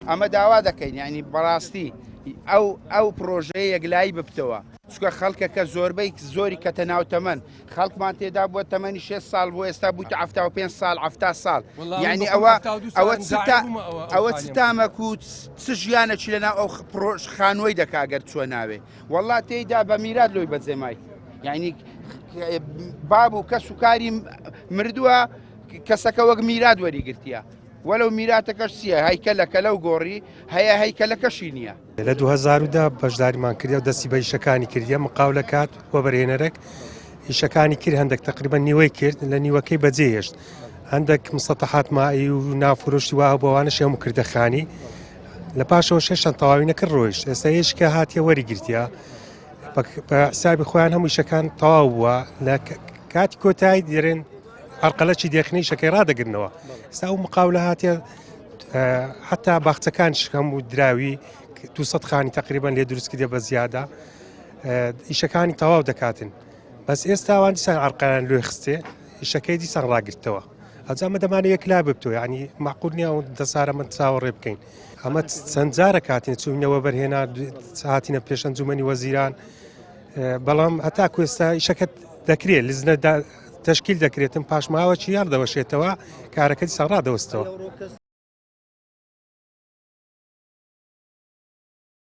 ئەمە داوا دەکەین یانی بەڕاستی ئەو ئەو پرۆژەیە یەکلایی ببتەوە چونکە خەڵکەکە زۆربەی زۆری کەتە ناو تەمەن خەڵکمان تێدا بووە تەمەنی 6 ساڵ بۆ ئێستا بوویتە 75 ساڵ 70 ساڵ یعنی ئەوە ئەوە ئەوە تامەک و چ ژیانەکی لەناو ئەو پرۆژ خانووی دەکا گەر چوە ناوێ والله تێیدا بە میرات لۆی بەجێمای یعنی باب و کەس و کاری مردووە کەسەکە وەک میرات وەریگرتیە وەلو میراتەکەش چییە هەیکەلە کەلە و گۆڕی هەیە هەیکەلەکەشی نییە. لە 2010 بەشداریمان کردە و دەستی بە ئیشەکانی کردیە مقاولە کات وەبەرهێنەرەک ئیشەکانی کرد هەندێک تقریبا نیوەی کرد لە نیوەکەی بەجێ هێشت هەندێک مسەتەحات مائی و نافرۆشتی وا هەبووانەش هەموو کردە خانی لە پاشەوە شەشتان تەواوی نەکرد ڕۆیشت ئێستا یشکە هاتیە وەری گرتیە بە حسابی خۆیان هەموو ئیشەکان تەواو بووە لە کاتی کۆتایی دێرن ئەرقەلەکی دێخنەی شەکەی ڕادەگرنەوە ئستا ئەو مقاولە هاتیە حتا باخچەکان هەموو دراوی 200 خانی تقریبان لێ دروست کردێ بە زیادە ئیشەکانی تەواو دەکاتن بەس ئێستاوان دیسان ئەرقیان لێ خستێ ئیشەکەی دیسان ڕاگرتەوە ئەجا مەدەمانە یەکلا ببتەوە ینی معقول نییە و دەسارە من چاوەڕێ بکەین ئەمە چەند جارە کاتین چوینەوە بەرهێنا هاتینە پێش ئەنجومەنی وەزیران بەڵام هەتا کوێستا ئیشەکە دەکرێت لزنە تشکیل دەکرێتن پاشماوە چی هەڵدەوەشێتەوە کارەکە دیسان ڕادەوەستەوە.